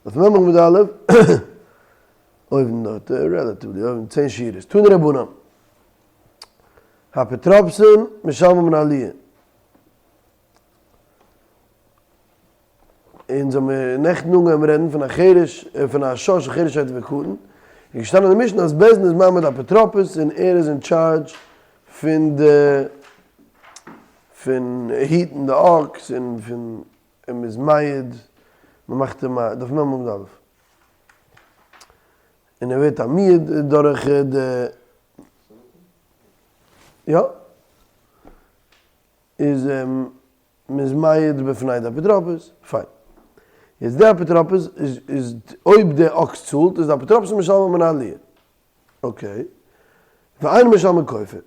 דף מ' עמוד א', אויבן דארט, relatively אויבן, צען שורות, תנו רבנן, האפוטרופסין משלמין עליה. אונז האמיר נעכטן אנגעהויבן רעדן פון א חרש, פון א שור שחרש שוטה וקטן, איז געשטאנען אין די משנה אז בית דין איז מעמיד אפוטרופוס און ער איז אין טשארדזש פון די פון היטן די אקס און פון און מ'איז מעיד, מ'מאכט אים א, דף מ' עמוד א', און ער ווערט א מועד דורך די, יא? איז מ'איז מעיד בפני די אפוטרופוס, פיין. יעצט די אפוטרופוס איז איז אויב די אקס צאלט איז די אפוטרופוס משלם מן העליה. okay. ואין משלמין כופר.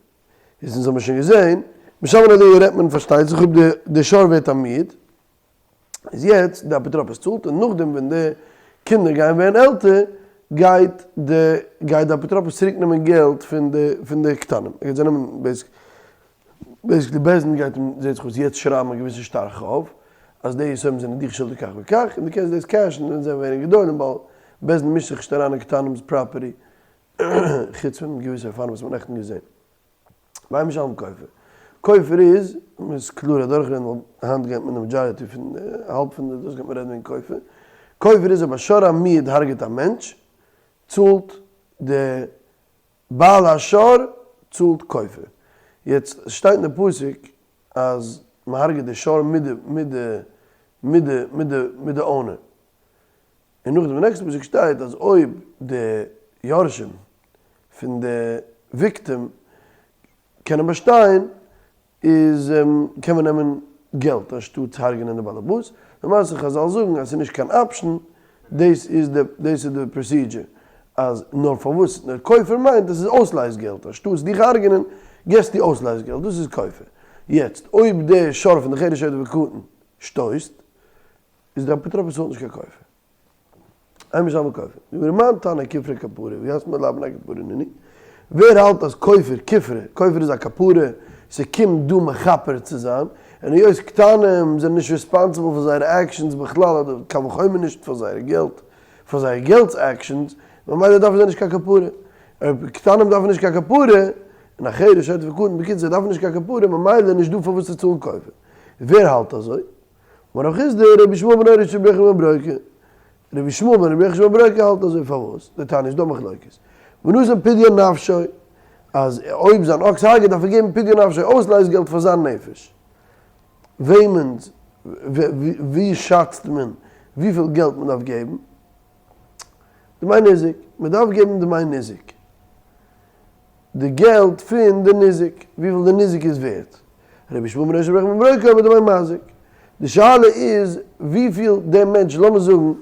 איז אונז האמיר שוין געזעהן, משלם מן העליה רעדט מען פארשטייט זיך אויב די די שור ווערט א מועד. איז יעצט די אפוטרופוס צאלט און נאכדעם ווען די קינדער גייען ווערן עלטער גייט די גייט די אפוטרופוס צוריק נעמען געלט פון די פון די קטנים. ער גייט זיי נעמען basically בית דין גייט אים זעט זיך אויס יעצט שרייבן א געוויסע שטר חוב אז די יתומים זענען דיך שולדיג כך וכך און דו קענסט דאס קעשן ווען זיי ווערן גדולים ווייל בית דין מישט זיך נישט אריין אין קטנים'ס property חוץ פון געוויסע אופנים וואס מ'האט נעכטן געזען. ואין משלמין כופר. כופר איז, מ'איז קלאר אדורכרעדן ווייל היינט גייט מען די majority פון די האלב פון די דאס גייט מען רעדן וועגן כופר. כופר איז אויב א שור המועד הרג'עט א מענטש צאלט די בעל השור צאלט כופר. יעצט עס שטייט אין די פסוק אז מען הרג'עט די שור מיט די מיט די מיט די מיט די מיט די owner. און נאכדעם די נעקסטע פסוק שטייט אז אויב די יורשים פון די victim קענען באשטיין איז קען מען נעמען געלט אנשטאטס הרג'נען די באלעבאס, למעשה חזל זאגן אז ס'איז נישט קיין option, דאס איז די דאס איז די procedure, אז נאר פארוואס נאר כופר מיינט אז ס'איז אויסלייז געלט, אנשטאטס דיך הרג'נען געסטו אויסלייז געלט, דאס איז כופר. יעצט אויב די שור פון די חרש שוטה וקטן שטויסט, איז די אפוטרופוס צאלט נישט קיין כופר. אין משלמין כופר. די גמרא מאן תנא כופרא כפרה ויתמי לאו בני כפרה נינהו. ווער האלט אז כופר, כופרא, כופר איז א כפרה, ס'קומט דא מכפר צו זיין, און היות קטנים זענען נישט responsible פאר זייערע actions בכלל אדער קל וחומר נישט פאר זייער געלט, פאר זייער געלט'ס actions, ממילא דארפן זיי נישט קיין כפרה. אויב קטנים דארפן נישט קיין כפרה, און א חרש שוטה וקטן, בקיצור זיי דארפן נישט קיין כפרה, ממילא נישט דא פארוואס צו צאלן כופר. ווער האלט אזוי? אמר רב חסדא, רבי ישמעאל בנו של רבי יוחנן בן ברוקה, רבי ישמעאל בן רבי יוחנן בן ברוקה האלט אזוי פארוואס? דתניא איז דא מחלוקת. ונתן פדיון נפשו, אז אויב זיין אקס הרג'עט דארף ער געבן פדיון נפשו, אויסלייז געלט פאר זיין נפש. וועמענס, ווי שאצט מען וויפיל געלט מען דארף געבן? דמי ניזק, מען דארף געבן דמי ניזק. די געלט פון די ניזק, וויפיל די ניזק איז ווערט. רבי ישמעאל בנו של רבי יוחנן בן ברוקה אומר דמי מזיק. די שאלה איז וויפיל דער מענטש, לאמיר זאגן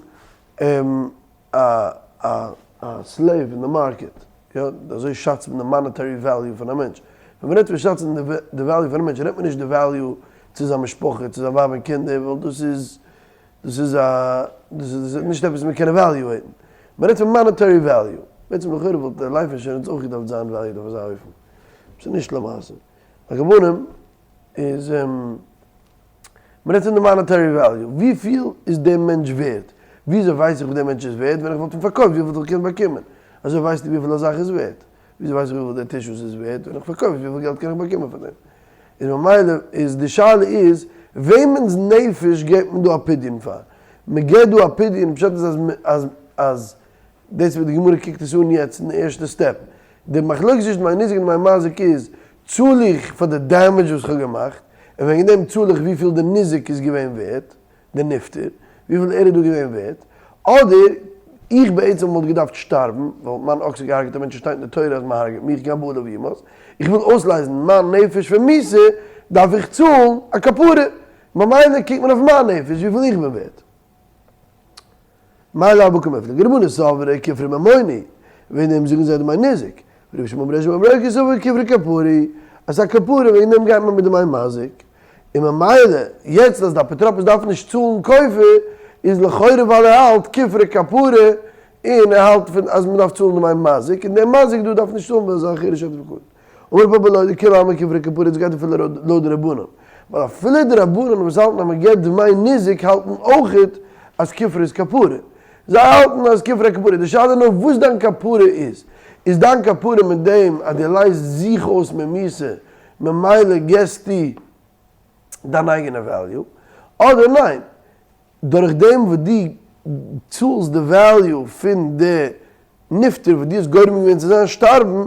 א א א slave אין די market, יא, אזוי שאצט מען די monetary value פון א מענטש. ווען מען רעדט פון שאצן די value פון א מענטש רעדט מען נישט די value צו זיין משפחה, צו זיין ווייב און קינדער, ווייל דאס איז דאס איז א, דאס איז נישט עפעס מען קען evaluate ן. מען רעדט פון monetary value. בעצם לכאורה וואלט די life insurance אויך געדארפט זיין valued אויף אזא אופן. ס'איז נישט למעשה. על כל פנים איז מען רעדט פון די monetary value. וויפיל איז דער מענטש ווערט? וויאזוי ווייס איך וואס דער מענטש איז ווערט? ווען איך וואלט אים פארקויפט וויפיל וואלט איך געקענט באקומען? אזוי ווייסטו וויפיל א זאך איז ווערט. וויאזוי ווייס איך וויפיל דער tissues איז ווערט? ווען איך פארקויף עס וויפיל געלט קען איך באקומען פאר דעם? איז ממילא איז די שאלה איז וועמענס נפש געבט מען דא א פדיון פאר? מען געבט דא א פדיון פשט איז אז אז אז דאס ווי די גמרא קוקט עס אן יעצט אין די ערשטע step די מחלוקת צווישן דמי ניזק און דמי מזיק איז צאל איך פאר די damage וואס איך האב געמאכט און וועגן דעם צאל איך וויפיל די ניזק איז געווען ווערט דער נפטר, וויפיל ער איז דא געווען ווערט, אדער איך בעצם וואלט געדארפט שטארבן, ווייל מיין אקס האט געהארגעט א מענטש, עס שטייט אין די תורה אז מען הרגעט מיך גם בעליו יומת, איך וויל אויסלייזן מיין נפש פון מיתה, דארף איך צאלן א כפרה, ממילא קוקט מען אויף מיין נפש וויפיל איך בין ווערט. מאי לאו בהא קמיפלגי רבנן סברי כופרא ממונא, וועגן דעם זאגן זיי דמי ניזק, ורבי ישמעאל בריה דרב ברוקא סבר כופרא כפרה, אז ס'איז א כפרה וועגן דעם גייט מען מיט דמי מזיק, און ממילא יעצט אז די אפוטרופוס דארף נישט צאלן כופר איז לכאורה ווייל ער האלט כופרא כפרה און ער האלט פון אז מ'דארף צאלן דמי מזיק און דער מזיק דא דארף נישט צאלן ווייל ער איז א חרש שוטה וקטן. אמר פפא לא דכולי עלמא כופרא כפרה יעצט גייט אפילו לויט די רבנן ווייל אפילו די רבנן וואס האלטן אז מ'געבט דמי ניזק האלטן אויכעט אז כופרא איז כפרה. זיי האלטן אז כופר א כפרה, די שאלה איז נאר וואס דיין כפרה איז, איז דיין כפרה מיט דעם אז דו לייזט זיך אויס ממיתה ממילא געסטו דיין אייגענע value, אדער ניין, דורך דעם וואס דו צאלסט די value פון די נפטר וואס דו האסט גורם געווען צו זיין שטארבן,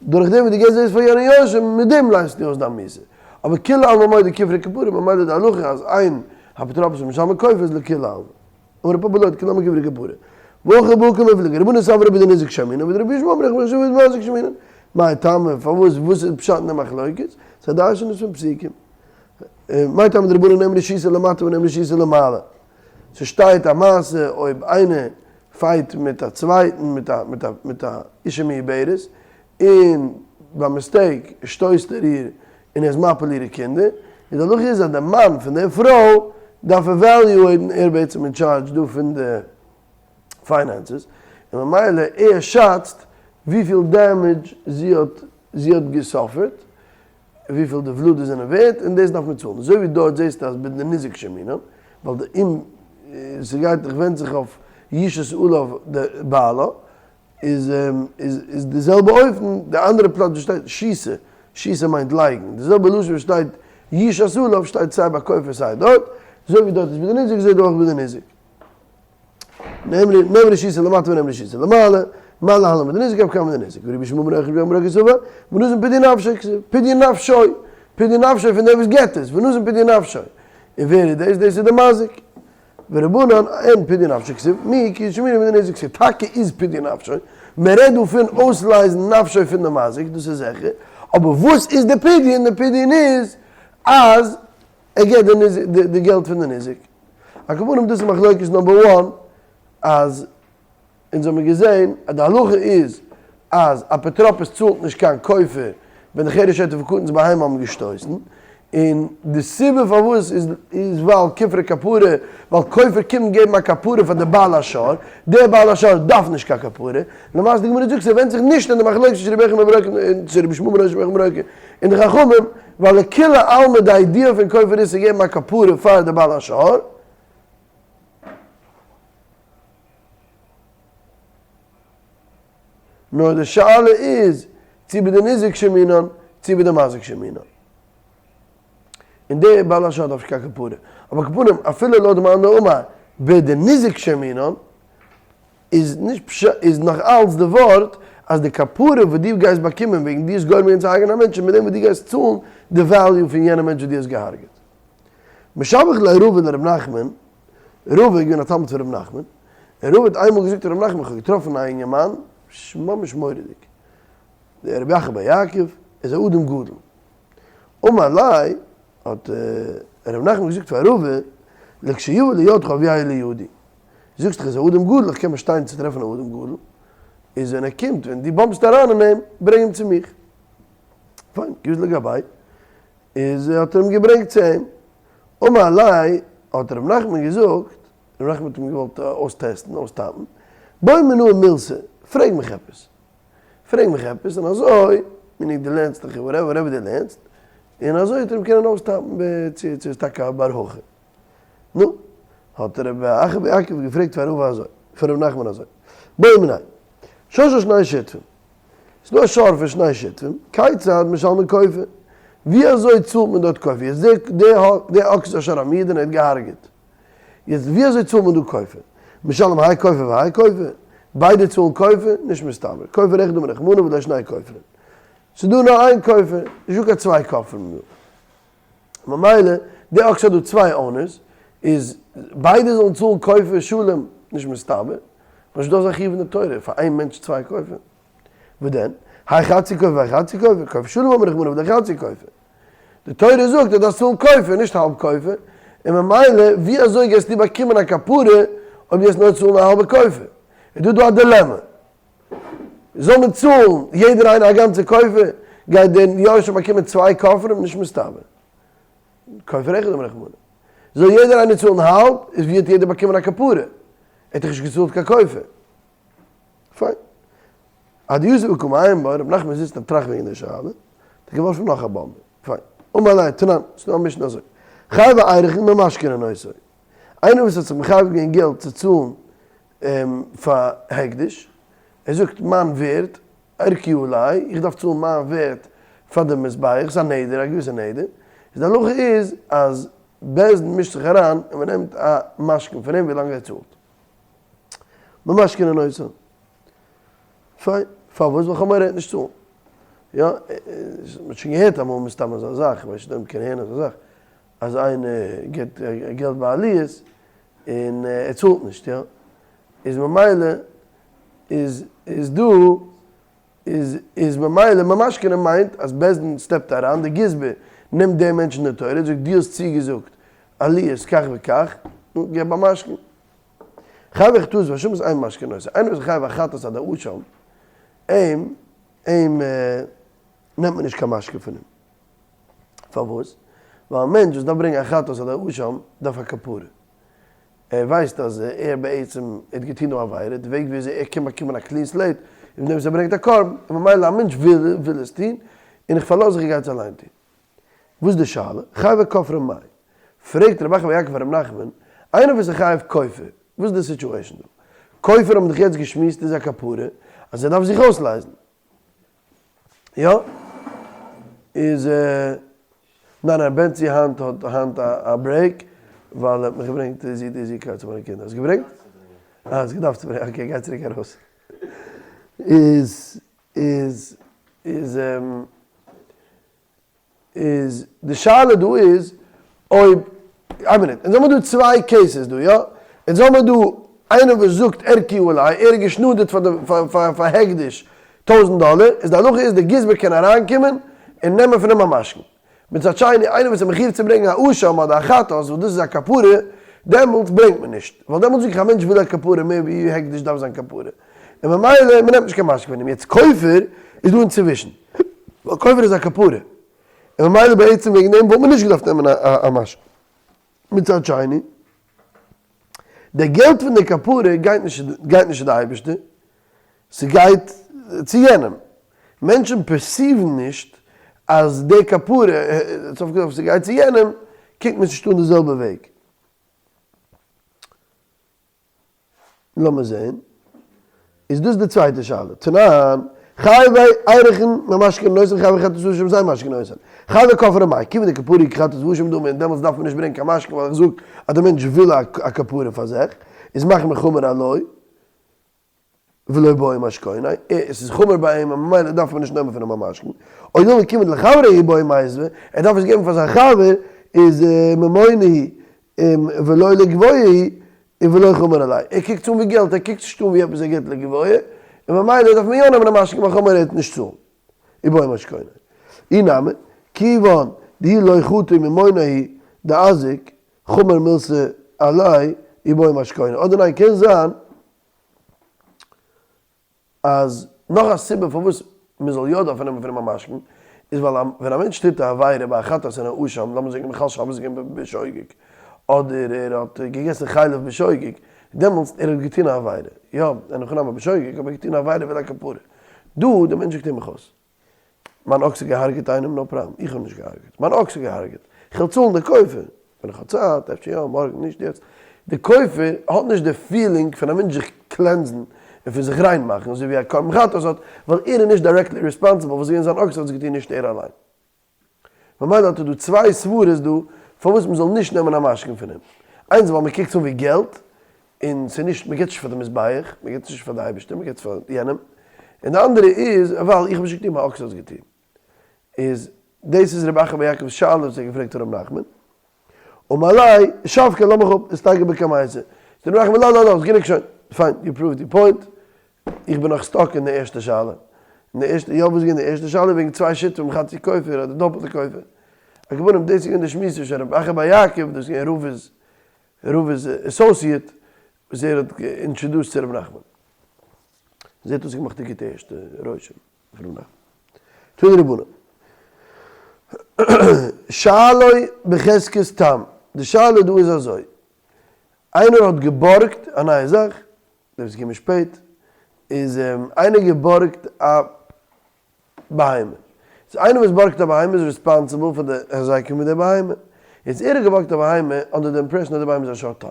דורך דעם וואס דו געבסט דאס פאר יענע יורשים, מיט דעם לייזטו אויס דיין מיתה. אבער כולי עלמא מודה כופר כפרה, ממילא די הלכה אז אין אפוטרופוס משלמין כופר איז לכולי עלמא. אמר רב פפא לא דכולי עלמא כופר כפרה. והכא בהא קמיפלגי, רבנן סברי בדניזק שיימינן ודרבי ישמעאל אמרי איך בין בדמזיק שיימינן. מאי טעמא, פארוואס, וואס איז פשט אין די מחלוקת? ס'איז א דרשנות פון פסוקים. מאי טעמא דרבנן נאמרה שיתא למטה ונאמרה שיתא למעלה. ס'שטייט א מעשה אויב איינער fight מיט א צווייטן מיט א מיט א מיט א אישה מעוברת און ביי mistake שטויסט ער איר און ער איז מפיל אירע קינדער, איז די הלכה איז אז די מאן פון די פרוי דארף evaluate ן ער בעצם אין טשארדזש דא פון די finances און ממילא ער שאצט וויפיל damage זי האט זי האט גע suffer ט וויפיל די ולדות זענען ווערט און דאס דארף מען צאלן. אזוי ווי דארט זעסטו אז בדניזק שיימינן, ווייל די אם ס'גייט דאך ווענדט זיך אויף ישית עליו די בעלה, איז איז די זעלבע אופן די אנדערע פלאץ וואס שטייט שיתא, שיתא מיינט לייגן, די זעלבע לשון וואס שטייט ישית עליו שטייט סיי ביי כופר סיי דארט, אזוי ווי דארט איז בדניזק אזוי דא אויך בדניזק. נאמרה שיתא למטה ונאמרה שיתא למעלה, מה להלן בדניזק אף כאן בדניזק, ורבי ישמעאל בן יוחנן בן ברוקה סבר, ונתן פדיון נפשו, פדיון נפשו, פדיון נפשו פון דעם וואס געבט עס, ונתן פדיון נפשו, און ווער איז דאס? דאס איז דער מזיק. ורבנן אין פדיון נפשו כתיב, מיהו כי שיימינן בדניזק כתיב, טאקע איז פדיון נפשו, מען רעדט דא פון אויסלייזן נפשו פון די מזיק, דאס איז זיכער, אבער וואס איז די פדיון? די פדיון איז אז ער געבט די געלט פון די ניזק. על כל פנים דאס איז מחלוקת number one אז אונז האמיר געזען אז די הלכה איז אז אפוטרופוס צאלט נישט קיין כופר ווען די חרש שוטה וקטן'ס בהמה האבן געשטויסן, און די סיבה פארוואס איז איז ווייל כופרא כפרה, ווייל כופר קומט געבן א כפרה פאר די בעל השור, דער בעל השור דארף נישט קיין כפרה, למעשה די גמרא זאגט ס'ווענדט זיך נישט אין די מחלוקת צווישן רבי יוחנן בן ברוקה און צו רבי ישמעאל בן יוחנן בן ברוקה און די חכמים, ווייל לכולי עלמא די idea פון כופר איז צו געבן א כפרה פאר די בעל השור. נאר די שאלה איז צו בדניזק שיימינן צו בדמזיק שיימינן. און דער בעל השור דארף נישט קיין כפרה. אבער כפנים אפילו לויט די מאן דאמר בדניזק שיימינן איז נישט פשט איז נאך אלץ די ווארט אז די כפרה וואס דו גייסט באקומען וועגן דו האסט גורם געווען צו הרג'ענען א מענטש איז מיט דעם וואס דו גייסט צאלן די value פון יענע מענטש וואס דו האסט געהארגעט. משבח ליה רבא לר' נחמן, רבא איז געווען א תלמיד פון ר' נחמן, און רבא האט איינמאל געזאגט צו ר' נחמן איך האב געטראפן א אינגערמאן, ממש מורא'דיג, דער רבי אחא בר יעקב איז א אדם גדול. אמר ליה, האט ר' נחמן געזאגט פאר רבא, לכשיבא לידך הביאהו לידי. זאגסט איך איז א אדם גדול, איך קען באשטיין צו טרעפן א אדם גדול, איז ווען ער קומט, ווען דו bump סט אריין אין אים, ברענג אים צו מיך. פיין, כי אתא לגביה, איז האט ער אים געברענגט צו אים. אמר ליה, האט ר' נחמן געזאגט, ר' נחמן האט אים געוואלט אויסטעסטן, אויסטאפן, בעי מינאי מילתא, פרעג מיך עפעס. פרעג מיך עפעס, און אזוי, meaning דו לערנסט דיך whatever whatever דו לערנסט, און אזוי האט ער אים קענען אויסטאפן צו צו איז טאקע א בר הכי. נו, האט רבי אחא בר יעקב געפרעגט פאר רבא אזוי, פאר רבי נחמן אזוי, בעי מינאי, שור של שני שותפים, ס'איז דא א שור פון שני שותפים, כיצד משלמין כופר? ווי אזוי צאלט מען דארט כופר? יעצט דער דער אקס איז א שור המועד און ער האט געהארגעט. יעצט ווי אזוי צאלט מען דא כופר? משלם האי כופר והאי כופר? ביידע צאלן כופר? נישט מסתבר. כופר אחד אמר רחמנא ולא שני כופרין. ס'איז דא נאר איין כופר, נישט דא קיין צוויי כופרים דא. ממילא די אקס האט דא צוויי owners, איז ביידע זאלן צאלן כופר שלם, נישט מסתבר. נישט דא אזא חיוב אין די תורה פאר איין מענטש צוויי כופר. וואס דען? האי חצי כופר והאי חצי כופר, כופר שלם אמר רחמנא ולא חצי כופר. די תורה זאגט אז דארפסט צאלן כופר, נישט האלב כופר, און ממילא ווי אזוי גייסטו באקומען א כפרה אויב דו גייסט נאר צאלן א האלבע כופר? איז דא דא א דילעמע. זאל מען צאלן יעדער איינער א גאנצע כופר, גייט דער יורש באקומען צוויי כופרים? נישט מסתבר. כופר אחד אמר רחמנא. זאל יעדער איינער צאלן האלב, איז ווי האט יעדער באקומען א כפרה? ער האט דאך נישט געצאלט קיין כופר. פיין. אדיתיב וקא מעיין בה, רבי נחמן זיצט און טראכט וועגן די שאלה, האט ער געווארפן נאך א באמבע. פיין. אמר ליה, תנן, ס'איז דא א משנה אזוי, חייבי ערכין ממשכנין אותו. איינער וואס האט זיך מחייב געווען געלט צו צאלן. פאר הקדש, ער זאגט מיין ווערד, ערכי עלי, איך דארף צאלן מיין ווערד פאר די מזבח, ס'איז א נדר, א געוויסע נדר, איז די הלכה איז אז בית דין מישט זיך אריין און מען נעמט א משכון פון אים ווילאנג ער צאלט. ממשכנין אותו. פיין, פארוואס? ווייל כ'האב מורא ער וועט נישט צאלן. יא, מ'האט שוין געהערט אמאל מסתם אזא זאך, כ'ווייס נישט אויב מ'קען הערן אזא זאך, אז איינער גיבט געלט ביי עליות און ער צאלט נישט, יא, איז ממילא איז איז דא איז איז ממילא ממשכנין מיינט אז בית דין סטעפט אריין, די גזבר נעמט דעם מענטש אין די תורה, זאגט דו האסט צוגעזאגט עליות כך וכך, נו געב א משכון. חייבי חטאות ואשמות אין ממשכנין אותן, איינער וואס איז חייב א חטאת אדער אשם, אים אים נעמט מען נישט קיין משכון פון אים. פארוואס? ווייל א מענטש וואס דארף ברענגען א חטאת אדער אשם דארף א כפרה. ער ווייסט אז ער בעצם האט געטון א עבירה, די וועג וויאזוי ער קען באקומען א clean slate איז מיט דעם וואס ער ברענגט א קרבן, און ממילא א מענטש וויל וויל עס טון, און איך פארלאז זיך ער גייט עס אליין טון. וואס איז די שאלה? חייבי כופרים מאי? פרעגט רב אחא בר יעקב פאר רב נחמן, איינער וואס איז חייב כופר, וואס איז די situation דא? כופר האבן מיר דאך יעצט געשמועסט איז א כפרה אז ער דארף זיך אויסלייזן. יא? איז ניין ניין בענצי היינט האט היינט א break ווייל ער האט מיך געברענגט איזי די card צו מיינע קינדער. האסט געברענגט? אה האסט געדארפט צו ברענגען okay גיי צוריק ארויס. איז איז איז איז די שאלה דא איז אויב, איין מינוט, אונז האמיר דא צוויי cases דא, יא? אונז האמיר דא איינער וואס זאגט ערכי עלי, ער איז געשנאדערט פאר די פאר פאר הקדש טויזענט דאלער, איז די הלכה איז די גזבר קען אריינקומען און נעמען פון אים א משכון. מצד שני איינער וואס איז מחיוב צו ברענגען א אשם אדער א חטאת וואס דאס איז א כפרה, דעמאלטס ברענגט מען נישט, ווייל דעמאלטס זאג איך א מענטש וויל א כפרה מער ווי הקדש דארף זיין כפרה, און ממילא מען נעמט נישט קיין משכון פון אים, יעצט כופר איז דא אינצווישן. ווייל כופר איז א כפרה, און ממילא בעצם וועגן דעם וואלט מען נישט געדארפט נעמען א משכון. מצד שני, די געלט פון די כפרה גייט נישט גייט נישט צו די אייבערשטער, ס'גייט צו יענעם. מענטשן perceive ן נישט אז די כפרה, סוף כל סוף ס'גייט צו יענעם, קוקט מען עס נישט אן די זעלבע וועג. לאמיר זעהן. איז דאס די צווייטע שאלה. תנן, חייבי ערכין ממשכנין אותן חייבי חטאת ואשם אין ממשכנין אותן. חייבי כופרים מאי, כיוון דכפרה כחטאת ואשם דמי און דעמאלטס דארף מען נישט ברענגען קיין משכון ווייל איך זאג אז דער מענטש וויל א כפרה פאר זיך, איז מחמיר חמור עילוי ולא בעי משכוניה, עס איז חמור ביי אים און ממילא דארף מען נישט נעמען פון אים א משכון. או דילמא כיוון דלחבריה הוא בעי מיתבא, ער דארף עס געבן פאר זיין חבר, איז ממונא הוא ולא לגבוה הוא, און ולא חמור עליה, ער קוקט עס אן ווי געלט, ער קוקט נישט אן ווי עפעס ער געבט לגבוה, און ממילא דארף מען יא נעמען א משכון ווייל חמור ער וועט נישט צאלן. ובעי משכונו. אי נמי, כיוון דאי לא חטא ממונא הוא דאזיק חמור מילתא עליה ובעי משכונו. אדער ניין קען זיין אז נאך א סיבה פארוואס מען זאל יא דארפן נעמען פון אים א משכון, איז ווייל ווען א מענטש טוט א עבירה ביי א חטאת און א אשם, לאמיר זאגן מחלל שבת געווען בשוגג, אדער ער האט געגעסן חלב בשוגג, דעמאלטס ער האט געטון א עבירה, יא, אין הכי נמי בשוגג, אבער ער האט געטון א עבירה וויל א כפרה. דא, דער מענטש זאגט הער מיך אויס. מיין אקס האט געהארגעט איינעם, no problem, איך האב נישט געהארגעט, מיין אקס האט געהארגעט, איך וועל צאלן די כופר, ווען איך האב צייט, אפשר יא, מארגן, נישט יעצט. די כופר האט נישט די feeling פון א מענטש זיך cleanse ן און פון זיך ריין מאכן, אזוי ווי א קרבן חטאת האט, ווייל ער איז נישט directly responsible וואס געווען זיין אקס האט עס געטון נישט ער אליין. ממילא האט ער דא צוויי סברות דא פארוואס מען זאל נישט נעמען א משכון פון אים. איינס ווייל מען קוקט עס אן ווי געלט, און ס'איז נישט, מען געבט נישט פאר די מזבח, מען געבט עס נישט פאר די אייבערשטער, מען געבט עס פאר יענעם. און די אנדערע איז ווייל איך האב נישט געטון, מיין אקס האט עס געטון. איז דאס איז רבי אחא בר יעקב'ס שאלה וואס ער האט געפרעגט ר' נחמן. אמר ליה, שבקיה לאמיך אפ, איסתגר בקמייתא. זאגט ר' נחמן לא לא לא, ס'גענוג שוין, fine, you proved your point, איך בין נאך stuck אין די ערשטע שאלה. אין די ערשטע, יא וואס איז געווען די ערשטע שאלה? וועגן צוויי שותפים חצי כופר אדער דאפלטע כופר. על כל פנים דאס איז געווען די שמועס צווישן רבי אחא בר יעקב, דאס איז געווען רבא'ס רבא'ס associate וואס ער האט introduced צו ר' נחמן. זעט אויס געמאכט א גוטע ערשטע רושם אויף ר' נחמן. תנו רבנן. שאלו בחזקת תם. די שאלה דא איז אזוי. איינער האט געבארגט א נייע זאך, דער וואס איז געקומען שפעט, איז איינער געבארגט א בהמה. איז איינער וואס בארגט א בהמה איז responsible פאר די החזקה מיט די בהמה. יעצט ער האט געבארגט א בהמה under די impression אז די בהמה איז א שור תם.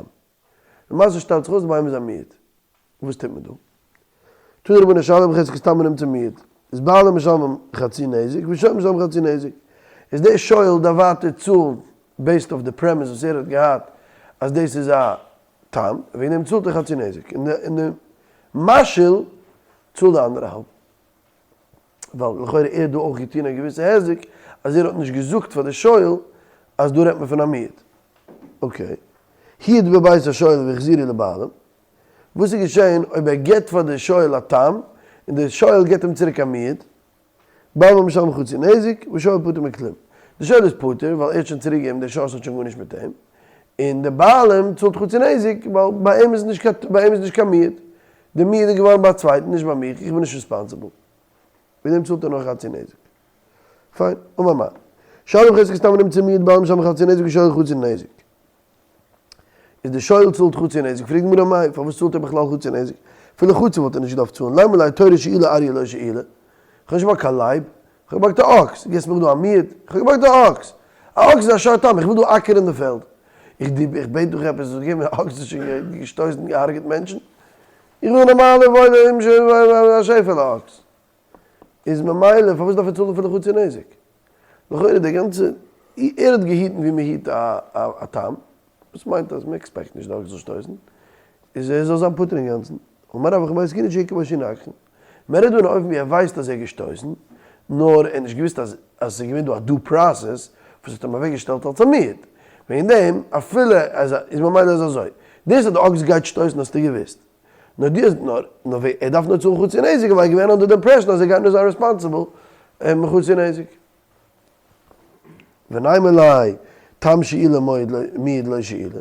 למעשה שטעלט זיך אויס די בהמה איז א מועד. וואס טוט מען דא? תנו רבנן השאלה בחזקת תם ונמצא מועד, איז בעלים משלמים חצי נזק ושואל משלם חצי נזק, איז דער שואל דארף ווייטער צאלן based אויף די premise וואס ער האט געהאט אז דאס איז א תם, וועגן דעם צאלט ער חצי נזק, און די משאיל צאלט די אנדערע האלב. ווייל לכאורה ער האט דא אויך געטון א געוויסע היזק אז ער האט נישט געזאגט פאר די שואל אז דא רעדט מען פון א מועד. okay. הועד בבית השואל והחזירו לבעלים. וואס איז געשען אויב ער געבט פאר די שואל א תם און די שואל געבט אים צוריק א מועד? בעלים משלם חצי נזק ושואל פטור מכלום. די שואל איז פטור ווייל ער האט שוין צוריק געגעבן די שור ס'האט שוין גארנישט מיט אים. און די בעלים צאלט חצי נזק ווייל ביי אים איז נישט קיין ביי אים איז נישט קיין מועד. די מועד איז געווארן ביי א צווייטן נישט ביי מיך, איך בין נישט responsible. וועגן דעם צאלט ער נאר חצי נזק. פיין, אמר מר. שאלה בחזקת תם ונמצא מועד בעלים משלם חצי נזק ושואל חצי נזק. איז די שואל צאלט חצי נזק, פרעגט די גמרא מאי, פארוואס צאלט ער בכלל חצי נזק? אפילו חצי וואלט ער נישט געדארפט צאלן, לימא ליה תורא שאילי אריא לא שאילי. איך האב נישט געבארגט קיין לייב, איך האב געבארגט א אקס, גיבסט מיך דא א מועד, איך האב געבארגט א אקס. א אקס איז א שור תם, איך וויל דא אקערן די פעלד. איך בעט דיך עפעס, זאלסט געבן א אקס וואס שוין געשטויסן און געהארגעט מענטשן? איך וויל א נארמאלע וואוילע א שעפעלע אקס. איז ממילא פארוואס דארף ער צאלן אפילו חצי נזק? לכאורה די גאנצע, ער האט געהיטן ווי מען היט א תם, וואס מיינט אז מען expect נישט די אקס זאל שטויסן, איז ער זאל זיין פטור אינגאנצן. אמר רב הכא במאי עסקינן שהכה בו שני נגחין. מען רעדט דא אין א אופן ווי ער ווייסט אז ער האט געשטויסן, נאר ער האט נישט געוואוסט אז אז עס איז געווען דא א due process וואס האט אים אוועקגעשטעלט אלס א מועד. וועגן דעם אפילו אז איז ממילא איז אזוי, דאס אז די אקס גייט שטויסן האסטו געוואוסט, נאר דו האסט נאר נאר ווער ער דארף נאר צאלן חצי נזק ווייל ער איז געווען under די impression אז ער גייט נאר זיין responsible מחצי נזק. ונימא ליה תם שאילי מועד לא שאילי.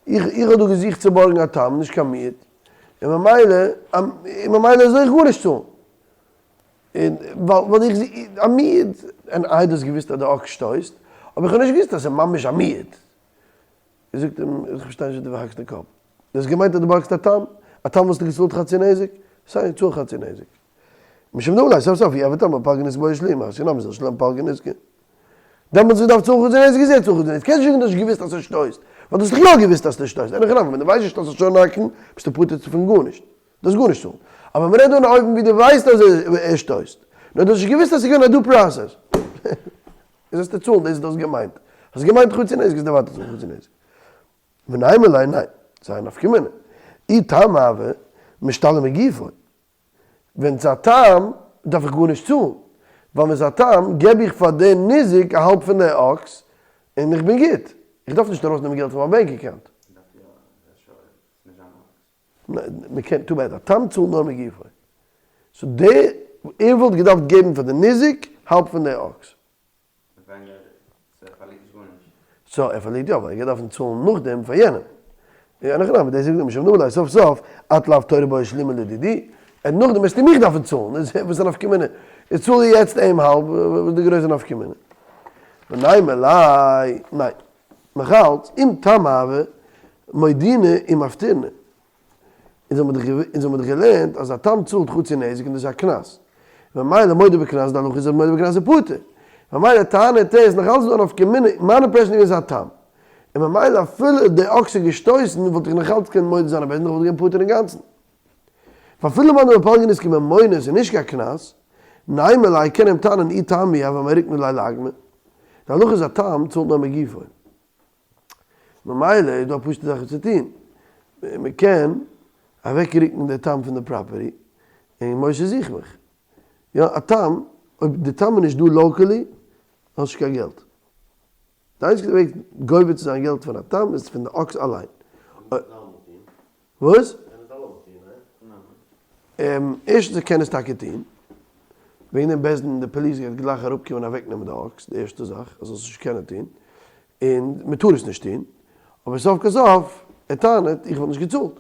איך איך האב דא געזוכט צו בארגן א תם נישט קיין מועד. און ממילא און ממילא זאל איך גארנישט צאלן. און ווייל ווייל איך א מועד און איי דו האסט געוואוסט אז די אקס שטויסט אבער איך האב נישט געוואוסט אז ס'איז ממש א מועד. זאגט אים איך פארשטיי נישט וואס דו האקסט די קאפ. דו האסט געמיינט אז דו בארגסט א תם? א תם וואלסטו געצאלט חצי נזק? סיי צאל חצי נזק. משום דאולי סוף סוף יעבור תם פלגא נזקא בעי שלומי, אז ינאם זאל שלם פלגא נזקא. דעמאלטס ווען דארף צאלן חצי נזק איז ער צאל חצי נזק. קענסט נישט זאגן דו האסט נישט געוואוסט אז ס'שטויסט. ווייל דו האסט דאך יא געוואוסט אז ס'שטויסט. אין הכי נמי ווען דו ווייסט נישט אז ס'זאל שוין האקן ביסטו פטור פון גארנישט. דו האסט גארנישט צאלן. אבער מ'רעדט דא אין א אופן ווי דו ווייסט אז ער שטויסט. נאר דו האסט נישט געוואוסט אז ס'איז געווען א due process. איז האסטו צאלן דאס וואס דו האסט געמיינט. האסט געמיינט חצי נזק איז דו ווייטער צאלן חצי נזק. ונימא ליה ניין, ס'איז א נפקא מינה. אי תם הוה משתלם מגופו. ווען ס'איז א תם דארף איך גארנישט צאלן, ווייל ווען ס'איז א תם געב איך פאר די ניזק א האלב פון די אקס און איך בין גוט. איך דארף נישט ארויסנעמען געלט פון מיין bank account. מ'קען, too bad, א תם צאלט נאר מגופו. so די, ער וואלט געדארפט געבן פאר די ניזק האלב פון די אקס. so ער פארלירט יא ווייל ער גייט דארפן צאלן נאכדעם פאר יענעם. אין הכי נמי, דאס זאגט דער משנה אולי סוף סוף את לאו תורא בעי שלומי לדידי, און נאכדעם וועסטו מיך דארפן צאלן, איז וואס איז נפקא מינה? איך צאל דיר יעצט אים האלב, וואס איז די גרויסע נפקא מינה? ונימא ליה, ניין, נאכאלץ, אם תם הוה מודינא ומפטרינא. אונז האבן דאך געלערנט אז א תם צאלט חצי נזק און דאס איז א קנס. ממילא מודה בקנס, די הלכה איז אז מודה בקנס איז פטור. ממילא טענה'ט ער איז נאך אלץ דא א נפקא מינה, מיין impression איז געווען ס'איז א תם. און ממילא אפילו די אקס איז געשטויסן וואלט איך נאך אלץ קענען מודה זיין א בית דין איך וואלט געווען פטור אינגאנצן. ואפילו מאן דאמר פלגא נזקא ממונא איז נישט קיין קנס, נימא ליה קען אים טענה'ן אי תם הוא הוה מעריקנא ליה לאגמא. די הלכה איז א תם צאלט נאר מגופו. ממילא איז דא א פשוטע זאך וואס צו טון, מען קען אוועק רוקן די תם פון די property און משה זוך מיך. יא א תם, אויב די תם איז נישט דא locally, האסט נישט קיין געלט. די איינציגסטע וועג גובה צו זיין געלט פון א תם איז פון די אקס אליין. וואס? ערשטנס ער קען עס טאקע טון, וועגן דעם בית דין די פאליס גייט גלייך אראפקומען אוועקנעמען די אקס, די ערשטע זאך אז זאלסט נישט קענען טון, און מען טאר עס נישט טון, אבער סוף כל סוף ער טענה'ט איך וואלט נישט געצאלט,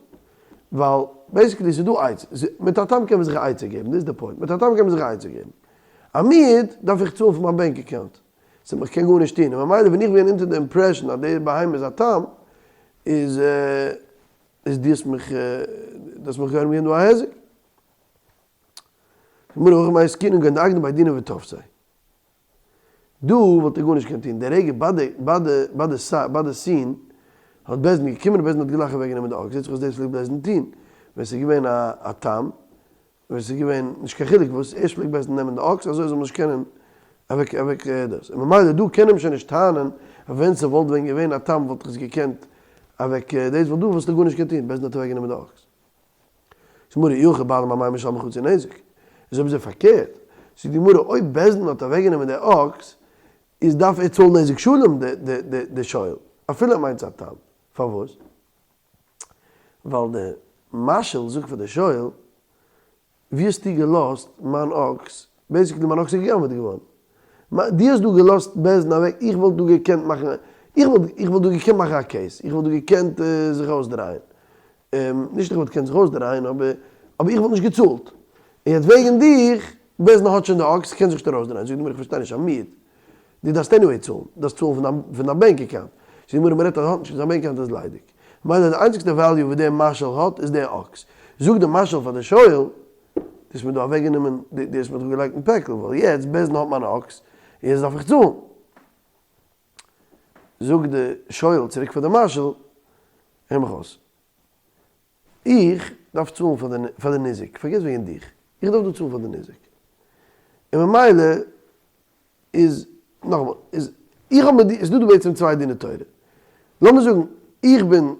ווייל basically ס'איז דא עצות, מיט א תם קען מען זיך א עצה געבן, דאס איז די point, מיט א תם קען מען זיך א עצה געבן, א מועד דארף איך צאלן פון מיין bank account, so איך קען גארנישט טון, און ממילא ווען איך בין אונטער די impression אז די בהמה איז א תם, איז איז דו האסט מיך דו האסט מיך גורם געווען דא א היזק. גמרא הכא במאי עסקינן כגון דאגדיה בי דינא ותפסיה. דא וואלט ער גארנישט געקענט טון, די רגע ביי די ביי די ביי די ביי די scene האט בית דין געקומען און בית דין האט גלייך אוועק גענומען די אקס, זעט זיך אויס דאס פלעגט בית דין טון. ווען ס'איז געווען א תם, ווען ס'איז געווען נישט קיין חילוק וואס, ערשט פלעגט בית דין נעמען די אקס אזוי זאל מען נישט קענען אוועק אוועק דאס, און ממילא דא קען אים שוין נישט טענה'ן אז ווען ס'וואלט ווען געווען א תם וואלט איך עס געקענט אוועק דאס, ווייל דא וואלסטו גארנישט געקענט טון, בית דין האט אוועק גענומען די אקס. זאגט די גמרא אי הכי בעלים אמאי משלמי חצי נזק, איז אויב אזוי פארקערט, זאגט די גמרא אויב בית דין האט אוועק גענומען די אקס איז דארף ער צאלן נזק שלם די שואל, אפילו ער מיינט ס'איז א תם, פארוואס? ווייל די משאיל זאגט פאר די שואל, ווי האסטו געלאזט מיין אקס, basically מיין אקס איז גע'גנב'עט געווארן, דו האסט דא געלאזט בית דין אוועק, איך וואלט דא געקענט מאכן, איך וואלט איך וואלט דא געקענט מאכן א case, איך וואלט דא געקענט זיך אויסדרייען, נישט איך וואלט געקענט זיך אויסדרייען, אבער אבער איך וואלט נישט געצאלט, און יעצט וועגן דיך, בית דין האט שוין די אקס, קען זיך נישט ארויסדרייען, זאגט די גמרא איך פארשטיי נישט, א מועד, דו דארפסט anyway צאלן, דו דארפסט צאלן פון דיין פון דיין bank account, זאגט די גמרא מען רעדט אז ער האט נישט, זיין bank account איז ליידיג, ממילא די איינציגסטע value וואס דער משאיל האט איז דער אקס, זאגט דער משאיל פאר די שואל, דו האסט מיר דא אוועקגענומען, דו האסט מיר דא געלייגט אין פעקל, ווייל יעצט בית דין האט מיין אקס, און יעצט דארף איך צאלן. זאגט די שואל צוריק פאר די משאיל, הער מיך אויס, איך דארף צאלן פאר די ניזק, פארגעס וועגן דיך, איך דארף דא צאלן פאר די ניזק, און ממילא איז, נאכאמאל, איז איך האב מיט דיר, איז דא דא בעצם צוויי דיני תורה, לאמיר זאגן איך בין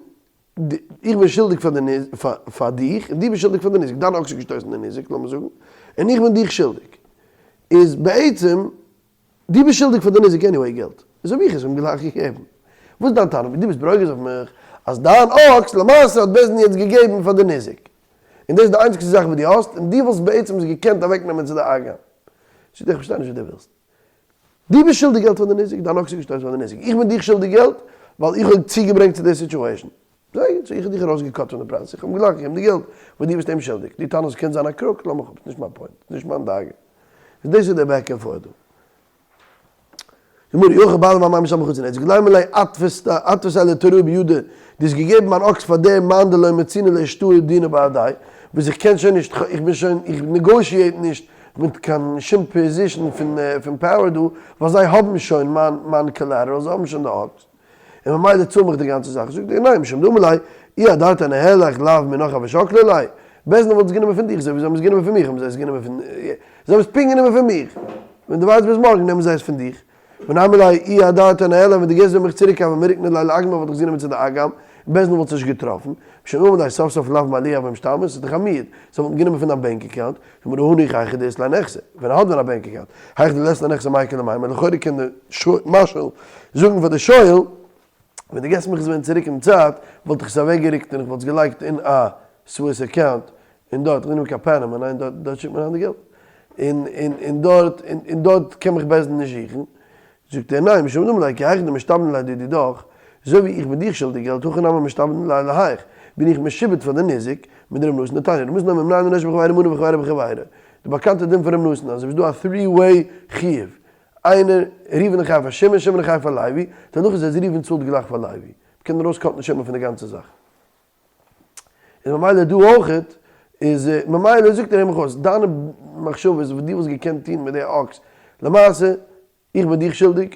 איך בין שולדיג פאר די פאר דיך, און דו ביסט שולדיג פאר די ניזק, דיין אקס האט געשטויסן די ניזק לאמיר זאגן, און איך בין דיך שולדיג, איז בעצם דו ביסט שולדיג פאר די ניזק anyway געלט, איז האב איך עס אים גלייך געגעבן. וואס איז דיין טענה? דו ביסט ברוגז אויף מיך אז דיין אקס למעשה האט בית דין יעצט געגעבן פאר די ניזק, און דאס איז די איינציגסטע זאך וואס דו האסט, און דו וואלסט בעצם עס געקענט אוועקנעמען צו די אגם. זאגט ער איך פארשטיי נישט וואס דו ווילסט. דו ביסט שולדיג געלט פאר די ניזק, דיין אקס איז געשטויסן פאר די ניזק, איך בין דיך שולדיג געלט ווייל איך האב צוגעברענגט צו די situation. זייער גוט, so איך האב דיך ארויסגע cut פון די process, איך האב אים גלייך געגעבן די געלט וואס דו ביסט אים שולדיג. דו טענה'סט קען זיין א crook, לאמיך אפ, ס'נישט מיין point, ס'נישט מיין דאגה. איז דאס איז דער back and forth דא. גמרא, אי הכי בעלים אמאי משלמי חצי נזק, לימא ליה אתפסתיה לתוראי בידא, דו האסט געגעבן מיין אקס פאר דעם מאן דלא מצינא לאשתעויי דינא בהדיה, וואס איך קען שוין נישט, איך בין שוין, איך negotiate נישט מיט קיין שום position פון power דא, ווייל זיי האבן שוין מיין מיין collateral, זיי האבן שוין די אקס, און ממילא צאל מיך די גאנצע זאך. זאגט ער, ניין, משום דאמר ליה, אי אהדרתיה ניהלך לאו מינך הוו שקלי ליה, בית דין וואלט עס גענומען פון דיך, אזוי ווי זיי האבן עס גענומען פון מיך האבן זיי עס גענומען פון, זיי האבן עס פונקט גענומען פון מיך, ווען דו ווארטסט ביז מארגן נעמען זיי עס פון דיך, ונימא ליה אי אהדרתיה ניהלך ווען דו געסט ווען מיך צוריק הוה מרקנא ליה לאגמא וואלט איך עס גענומען צו די אגם, און בית דין וואלט עס נישט געטראפן, משום דאמר ליה סוף סוף לאו מעליה הוו משתלמי, ס'איז דאך א מועד, זיי וואלטן גענומען פון דיין bank account, גמרא הניחא היכא דאית ליה נכסי, ווען ער האט ווען א bank account, היכא דלית ליה נכסי מאי איכא למימר, לכאורה קען די משאיל זאגן פאר די שואל, ווען דו געסט מיך עס ווען צוריק אין צייט, וואלט איך עס אוועקגערוקט און איך וואלט עס געלייגט אין א Swiss account, און דארט, איך בין נישט קיין פאנאמא, ניין, דארט דארט שיקט מען אריין די געלט, און און און דארט און דארט קען מיך בית דין נישט זוכן, זאגט ער ניין, משום דאמר ליה כי היכי דמשתעבדנא ליה לדידך, אזוי ווי איך בין דיך שולדיג געלט, הכי נמי משתעבדנא ליה להאיך, בין איך משועבד פאר די ניזק, מיט ר' נתן דתניא, ר' נתן אומר מנין לנשך בחבירו מנה וחבירו בחבירו, די באקאנטע דין פון ר' נתן אז עס איז דא א three way חיוב, איינער, ראובן איז חייב פאר שמעון, שמעון איז חייב פאר לוי, די הלכה איז אז ראובן צאלט גלייך פאר לוי, מ'קען ארויס cut ן שמעון פון די גאנצע זאך. איז ממילא דא אויכעט, איז ממילא זאגט ער אים אויס, דיינע מחשבות וואס דו וואלסט געקענט טון מיט די אקס, למעשה, איך בין דיך שולדיג,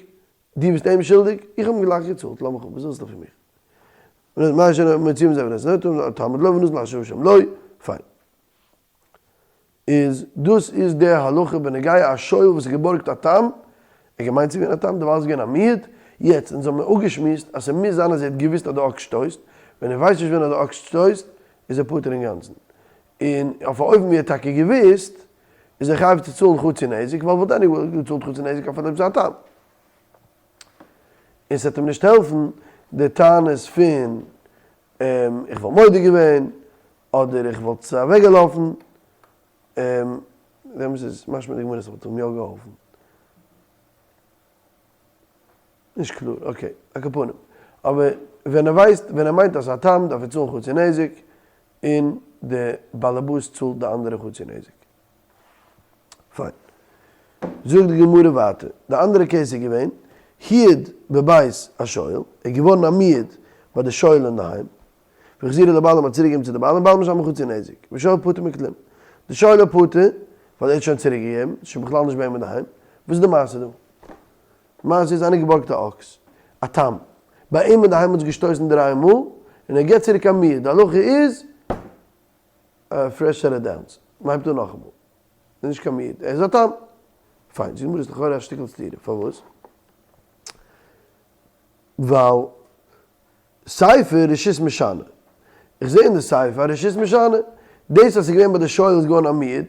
דו ביסט אים שולדיג, איך האב אים גלייך געצאלט, לאמיך אפ, וואס ווילסטו פון מיר? פיין. איז דאס איז די הלכה בנוגע א שואל וואס האט געבארגט א תם, ער האט געמיינט ס'איז געווען א תם, דערווייל איז געווען א מועד, יעצט אונז האבן מיר אפגעשמועסט אז ס'מוז זיין אז ער האט געוואוסט אז די אקס שטויסט, ווען ער ווייסט נישט ווען אז די אקס שטויסט איז ער פטור אינגאנצן, און אויף א אופן ווי ער האט טאקע געוואוסט איז ער חייב צו צאלן חצי נזק, ווייל וואלט anyway געצאלט חצי נזק אפילו אויב ס'איז א תם. און ס'וועט אים נישט העלפן די טענות פון איך וואלט מודה געווען, אדער איך וואלט אוועקגעלאפן, דעמאלטס איז משמע די גמרא ס'וואלט אים יא געהאלפן. נישט קלאר, okay, על כל פנים. אבער ווען ער ווייסט, ווען ער מיינט אז ס'איז א תם דארף ער צאלן חצי נזק, און די באלעבאס צאלט די אנדערע חצי נזק. פיין. זאגט די גמרא ווייטער, די אנדערע case איז געווען, הועד בבית השואל, ער איז געווארן א מועד ביי די שואל אינדערהיים, והחזירו לבעלים האט צוריק געגעבן צו די בעלים, בעלים משלם חצי נזק, ושואל פטור מכלום. די שואל איז פטור, ווייל ער האט שוין צוריק געגעבן, ס'איז שוין בכלל נישט ביי אים אינדערהיים. וואס איז די מעשה דא? די מעשה איז איינער געבארגט א אקס, א תם, ביי אים אינדערהיים האט עס געשטויסן דריי מאל, און ער געבט צוריק א מועד, די הלכה איז. א fresh set of downs, מ'הייבט אן נאכאמאל, איז נישט קיין מועד, ער איז א תם. פיין, זאגט די גמרא איז לכאורה א שטיקל סתירה, פארוואס? ווייל סיפא רשות משנה. איך זעה אין די סיפא א רשות משנה. דאס אז ס'איז געווען ביי די שואל איז געווארן א מועד,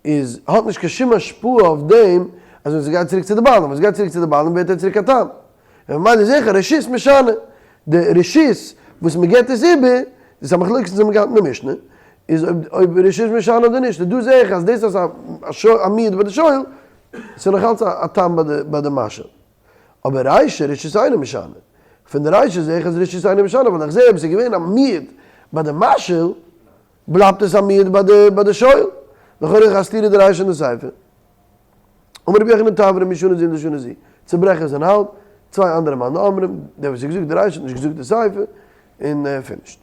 איז האט נישט קיין שום השפעה אויף דעם אז ווען ס'גייט צוריק צו די בעלים, ווען ס'גייט צוריק צו די בעלים ווערט ער צוריק א תם. און ממילא זעה איך א רשות משנה. די רשות וואס מ'געבט עס איבער, דאס איז א מחלוקת וואס מ'האט געהאט אין די משנה, איז אויב אויב רשות משנה אדער נישט. און דא זעה איך אז דאס אז א מועד ביי די שואל, ס'איז נאך אלץ א תם ביי די ביי די משאיל. אבער רישא רשות אינה משנה. פון די רישא זעה איך אז רשות אינה משנה ווייל איך זעה אויב עס איז געווען א מועד ביי די משאיל בלייבט עס א מועד ביי די ביי די שואל. לכאורה איז א סתירה די רישא און די סיפא. אמר רבי יוחנן תברא משנה זו לשנה זו. צוברעך עס אין האלב, צוויי אנדערע מאן דאמרים, דער וואס האט געזאגט די רישא האט נישט געזאגט די סיפא, און finished.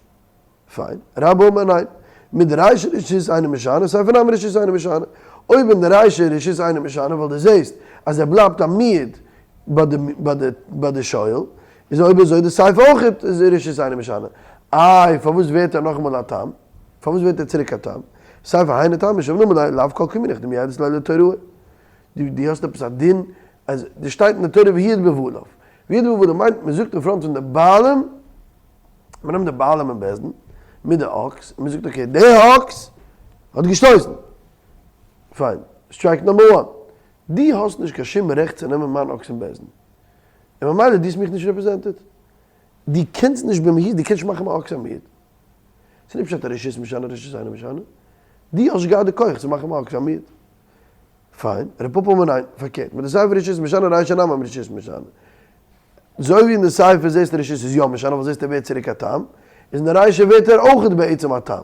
פיין. רבה אמר ניין. מדרישא רשות אינה משנה, סיפא נמי רשות אינה משנה. אויב אין די רישא רשות אינה משנה ווייל דו זעהסט אז ער בלייבט א מועד ביי די שואל, איז אויב אזוי די סיפא אויך איז רשות אינה משנה. איי פארוואס ווערט ער נאכאמאל א תם? פארוואס ווערט ער צוריק א תם? סיפא היינו טעמא משום דאמר ליה לאו כל כמינך דמייעדת ליה לתוראה. דו האסט עפעס א דין אז דאס שטייט אין די תורה והועד בבעליו. והועד בבעליו מיינט מען זאגט אין front פון די בעלים מען נעמט די בעלים אין בית דין מיט די אקס און מען זאגט okay די אקס האט געשטויסן, פיין, strike number one, דו האסט נישט קיין שום רעכט צו נעמען מיין אקס אין בית דין, און ממילא דו האסט מיך נישט represented, דו קענסט נישט במהות, דו קענסט נישט מאכן מיין אקס א מועד, ס'איז נישט פשט א רשות משנה רשות אינו משנה, דו האסט נישט געהאט די כח צו מאכן מיין אקס א מועד, פיין, ר' פפא אמר ניין, פארקערט, מיט די סיפא רשות משנה רישא נמי רשות משנה. אזוי ווי אין די סיפא זעסטו רשות איז יא משנה ווייל זעסט ער ווערט צוריק א תם, איז אין די רישא ווערט ער אויכעט בעצם א תם,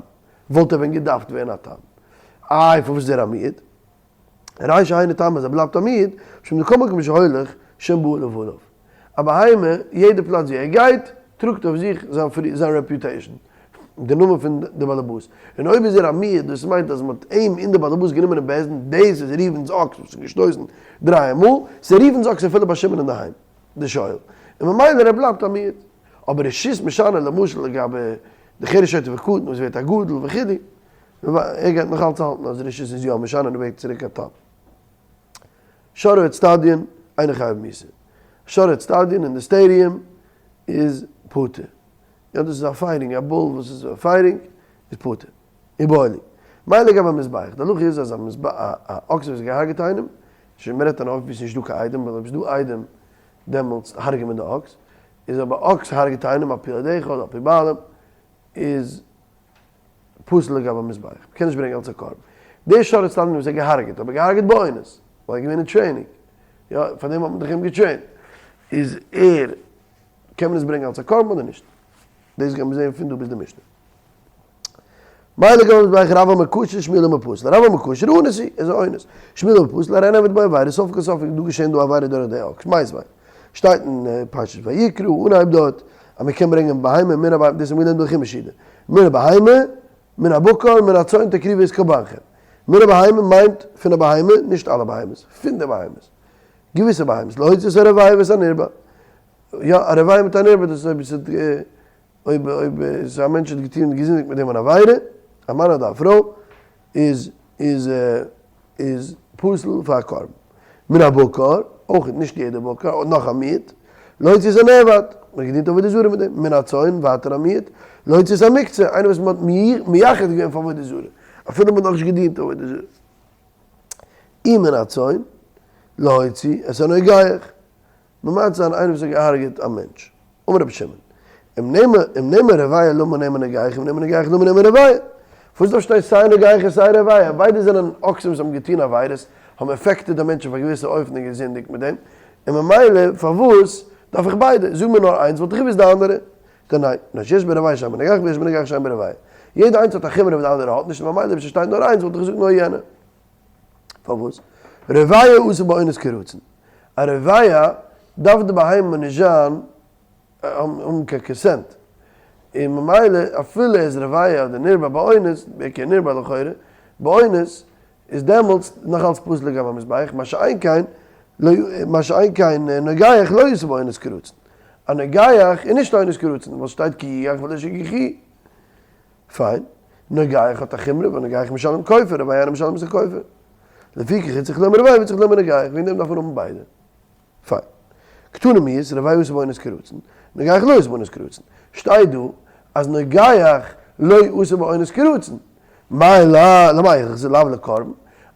וואלט ער ווען געדארפט ווערן א תם. איי פארוואס איז ער א מועד? רישא היינו טעמא אז ער בלייבט א מועד, משום דכל מקום שהולך שם בעליו עליו. א בהמה יעדע פלאץ ווי ער גייט טראגט אויף זיך זיין reputation, די נאמען פון די באלעבאס, און אויב איז ער א מועד דאס מיינט אז מען האט אים און די באלעבאס גענומען אין בית דין, דאס איז ראובן'ס אקס וואס איז געשטויסן דריי מאל, ס'איז ראובן'ס אקס אפילו ביי שמעון אינדערהיים, די שואל, און ממילא ער בלייבט א מועד. אבער רשות משנה למשל לגבי די חרש שוטה וקטן וואס ווערט א גדול וכו', ער גייט נאך אלץ האלטן אז רשות איז יא משנה און ער ווערט צוריק א תם. שור האצטדיון אינו חייב מיתה. שור האצטדיון אין די stadium איז פטור. יא דאס איז א fighting, א bull וואס איז fighting איז פטור. איבעיא להו. מאי לגבי מזבח? די הלכה איז אז א אקס וואס האט געהארגעט איינעם, שוין מ'רעדט אן אופן ווי ס'נישט דא קיין עדים, ווייל אויב ס'איז דא עדים דעמאלטס הרג'ט מען די אקס, איז אויב א אקס הרג'ט איינעם על פי עד אחד על פי בעלים איז פסול לגבי מזבח, מ'קען נישט ברענגען אלס א קרבן. די שור האצטדיון וואס ער האט געהארגעט, אבער געהארגעט באונס, ווייל ער איז געווען אין training, יא, פאר דעם האט מען דאך אים געטרעינט, איז ער, קען מען עס ברענגען אלס א קרבן אדער נישט? דאס גייט מען זען פון דא ביז די משנה. מאי לגבי מזבח רב אמר כשר שמואל אמר פסול, רב אמר כשר אונס הוא, איז א אונס, שמואל אמר פסול הרי נעבד בו עבירה, סוף כל סוף איז דא געשען דא עבירה דורך די אקס, מיתיבי. שטייט אין פרשת ויקרא אנהייב דארט אז מען קען ברענגען בהמה מן הבהמה, דאס האבן מיר געלערנט בחומש יהודה, מן הבהמה, מן הבקר, מן הצאן תקריבו את קרבנכם. מן הבהמה מיינט פון א בהמה, נישט אלע בהמות, פון די בהמות. געוויסע בהמות, להוציא את הרביע ואת הנרבע. יא, א רביע מיט א נרבע דאס איז אויב עס האט אויב אויב איז א מענטש האט געטון געזינדיגט מיט דעם אן עבירה, א מאן אדער א פרוי, איז איז איז פסול פאר א קרבן. מן הבקר, אויך נישט יעדע בקר, נאך א מיעוט, להוציא את הנאבד, מען האט געדינט עבודה זרה מיט דעם, מן הצאן, ווייטער א מיעוט, להוציא את המוקצה, איינער וואס מען האט מייחד געווען פאר עבודה זרה, אפילו מען האט נאכנישט געדינט עבודה זרה. ומן הצאן, להוציא את הנוגח, ממעט זיין איינער וואס האט געהארגעט א מענטש. אמר רבי שמעון, אם נאמר אם נאמר רביע למה נאמר נוגח אם נאמר נוגח למה נאמר רביע? פארוואס דארף שטיין סיי נוגח און סיי רביע? ביידע זענען אקסן וואס האבן געטון עבירות, האבן affected די מענטש אויף א געוויסע אופן און געזינדיגט מיט דעם, און ממילא פארוואס דארף איך ביידע? זאג מיר נאר איינס וואלט איך געוואוסט די אנדערע. זאגט ער ניין, נאר שיש ברביע שאין בנוגח ויש בנוגח שאין ברביע. יעדע איינס האט א חומרא וואס די אנדערע האט נישט און ממילא אויב ס'שטייט נאר איינס וואלט איך געזאגט נאר יענע. פארוואס? רביע אתי באונס כרצון. א רביע דארף די בהמה נישט זיין האבן קיין consent. און ממילא אפילו ער איז רביע אדער נרבע באונס, בעיקר נרבע לכאורה, באונס, איז דעמאלטס נאך אלץ פסול לגבי המזבח, מה שאין כן, מה שאין כן נוגח לא אתי באונס כרצון. א נוגח איז נישט אונס כרצון, ווייל ס'שטייט כי יגח ולא תגחו. פיין. נוגח האט א חומרא ווייל נוגח משלם כופר, רובע אינו משלם את הכופר. לפיכך הוצרך לומר רובע וצריך לומר נוגח, וועגן דעם דארף מען האבן ביידע. פיין. קתני מיהת, רובע עשה באונס כרצון, נוגח לא עשה באונס כרצון. שטייט דא אז נוגח לא עשה באונס כרצון. מאי לאו, למאי הלכתא לאו לקרבן,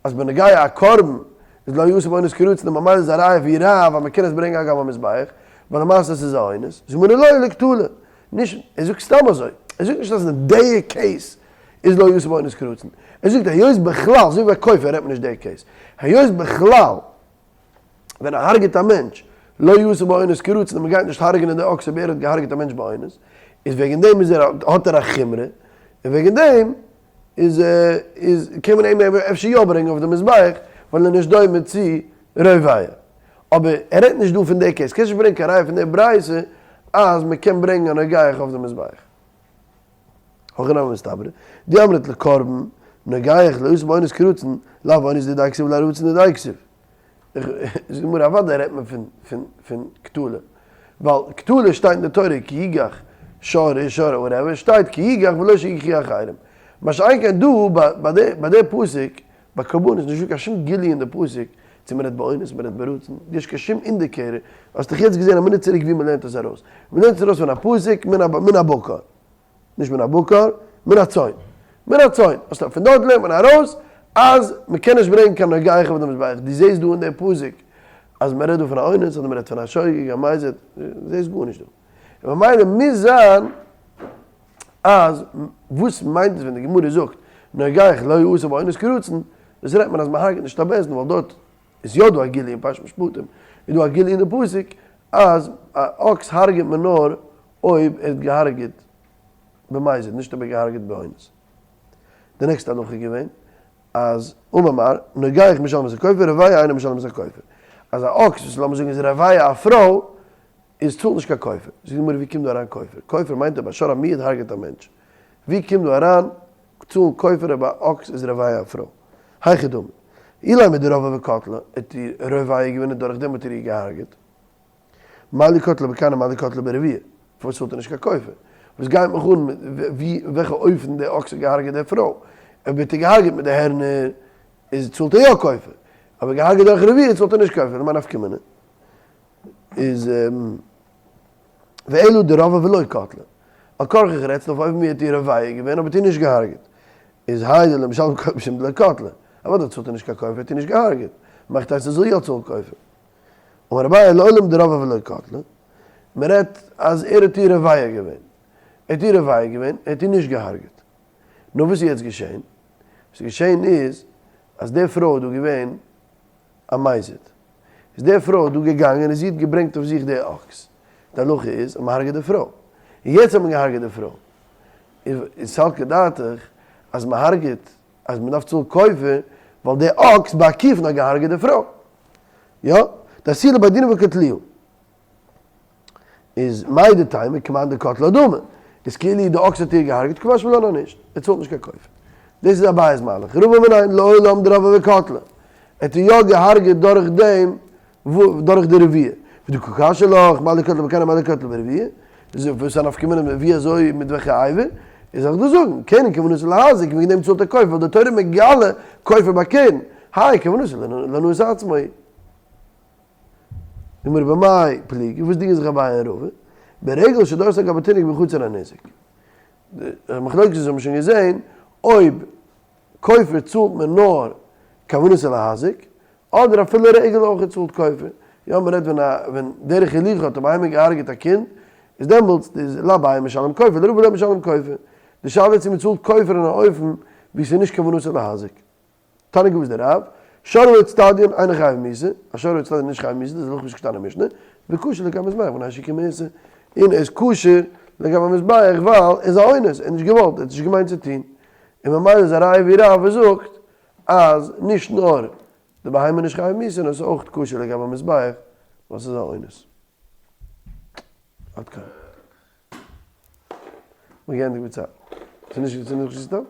אז בנוגע א קרבן איז לא עשה באונס כרצון און ממילא איז א ראיה ווי רב אז מ'קען עס ברענגען על גבי המזבח, ווייל למעשה עס איז א אונס, זאגט מען לא לקטלא. נישט, ער זאגט סתם אזוי, ער זאגט נישט אז אין די case איז לא עשה באונס כרצון, ער זאגט היות בכלל, אזוי ווי ביי כופר רעדט מען נישט די case, היות בכלל ווען ער הרג'עט א מענטש, לא עשה באונס כרצון און מען גייט נישט הרג'נען די אקס אויב ער האט געהרג'עט א מענטש באונס, איז וועגן דעם איז ער האט ער א חומרא, און וועגן דעם איז איז קען מען אים אפשר יא ברענגען אויף די מזבח, ווייל ער איז נישט דומה צו רובע. אבער ער רעדט נישט דא פון די case, קענסט נישט ברענגען קיין ראיה פון די ברייתא אז מען קען ברענגען א נוגח אויף די מזבח. הכי נמי מסתברא, דאי אמרת לקרבן, נוגח לא עשה באונס כרצון, לאו אונס דידיה כתיב אלא רצון דידיה כתיב. זאגט די גמרא אוודאי רעדט מען פון פון פון קטלא, ווייל קטלא שטייט אין די תורה כי יגח שור איש שור ערבה שטייט כי יגח ולא שיגחו אחרים, מה שאין כן דא ביי די פסוק ביי קרבנות איז נישטא קיין שום גילוי אין די פסוק צו מען רעדט באונס מען רעדט ברצון, נישט קיין שום indicator, האסט דאך יעצט געזען א מינוט צוריק ווי מען לערנט עס ארויס, מען לערנט עס ארויס פון א פסוק מן הבקר. נישט מן הבקר, מן הצאן. מן הצאן. אז פון דארט לערנט מען ארויס אז מען קען נישט ברענגען קיין נוגח אויף די מזבח. דו זעסט דא אין די פסוק אז מען רעדט דא פון א אונס אדער מען רעדט פון א שוגג, א מזיד, דו זעסט גארנישט דא. און ממילא מוז זיין אז וואס מיינט עס ווען די גמרא זאגט נוגח לא עשה באונס כרצון, דאס רעדט מען אז מען הרג'ט נישט א בית דין ווייל דארט איז יא דא א גילוי אין פרשת משפטים, איז דא א גילוי אין די פסוק אז א אקס הרג'ט מען נאר אויב ער האט געהארגעט במזיד, נישט אויב ער האט געהארגעט באונס. די נעקסטע הלכה איז געווען אז אמר מר, נוגח משלם את הכופר, רובע אינו משלם את הכופר. אז א אקס וואס לאמיר זאגן איז רובע א פרוי, איז צאלט נישט קיין כופר. זאגט די גמרא ווי קומט דא אריין כופר? כופר מיינט אויב א שור המועד הרגעט א מענטש. ווי קומט דא אריין צאלן כופר אויב א אקס איז רובע א פרוי? היכי דמי. אילימא דרבעה וקטלה, האט איר רובע געווען און דורכדעם האט ער איר געהארגעט. מה לי קטלה בקרנא מה לי קטלה ברביעה, פארוואס צאלט ער נישט קיין כופר? וואס גייט מיך אן ווי וועלכע אופן די אקס האט געהארגעט די פרוי? אויב האט ער געהארגעט מיט די הערנער איז צאלט ער יא כופר, אבער געהארגעט דורך רביעה צאלט ער נישט כופר, למאי נפקא מינה? איז ואלא דרבעה ולא קטלה, על כרחך רעדסטו אויף אופן ווי האט איר רובע געווען אבער האט איר נישט געהארגעט, איז האי דלא משלם כופר משום דלא קטלה, אוודאי צאלט ער נישט קיין כופר האט איר נישט געהארגעט, מאכט אז ער זאל יא צאלן כופר. אמר אביי לעולם דרבעה ולא קטלה, מען רעדט אז ער האט איר רובע געווען, ער האט איר רובע געווען, ער האט איר נישט געהארגעט. נו וואס איז יעצט געשען? וואס איז געשען איז אז די פרוי איז דא געווען א מזיד, איז די פרוי דא געגאנגען און זי האט געברענגט אויף זיך די אקס, די הלכה איז אז מען הרגעט די פרוי, און יעצט האט מען געהארגעט די פרוי, איז סלקא דעתך אז מען הרגעט אז מען דארף צאלן כופר ווייל די אקס בעקיפין האט געהארגעט די פרוי. יא, דאתיוה לבי דינא וקטלוה. איז מהו דתימא כמאן דקטלה דמי. איז כאילו די אקס האט איר געהארגעט קא משמע לן אז נישט. ער צאלט נישט קיין כופר. דאס איז אביי'ס מהלך. רבא אמר ניין לעולם דרבעה וקטלה. ער האט איר יא געהארגעט דורך דעם דורך די רביעה. ודקא קשיא לך, מה לי קטלה בקרנא מה לי קטלה ברביעה. וואס איז א נפקא מינה ווי אזוי מיט וועלכע אבר? איז זאל איך דיר זאגן, קרן כוונתו להזיק, וועגן דעם צאלט ער כופר, ווייל די תורה מגלה כופר ביי קרן, האי כוונתו להנאת עצמו. גמרא במאי פליגי, וואס דינגען זיך אביי און רבא? ברגל שדרס על גבי תינוק בחצר הניזק. די מחלוקת האבן מיר שוין געזען, אויב כופר צאלט מען נאר כוונתו להזיק, אדער אפילו רגל אויך צאלט כופר. יא מען רעדט ווען א ווען דרך הליכה האט א בהמה געהארגעט א קינד, איז דעמאלטס איז לאביי משלם כופר, לרבא לא משלם כופר. די שאלה איז צו מען צאלט כופר אין א אופן ווי ס'איז נישט כוונתו להזיק. תניא גבית דרב, שור האיצטדיון אינו חייב מיתה, א שור האיצטדיון איז נישט חייב מיתה, דאס איז הלכה וואס איז געשטאנען אין משנה, וכשר לגבי מזבח מפני שהוא כמעושה, און ער איז כשר לגבי מזבח ווייל ער איז א אונס, ער האט נישט געוואלט, ער האט נישט געמיינט צו טון, און ממילא איז א ראיה ווי רב וואס זאגט אז נישט נאר די בהמה איז נישט חייב מיתה נאר עס איז אויך כשר לגבי מזבח ווייל עס איז א אונס. עד כאן. מיר גייענדיג מיט צייט. ס'איז נישט ס'איז נישט סתם.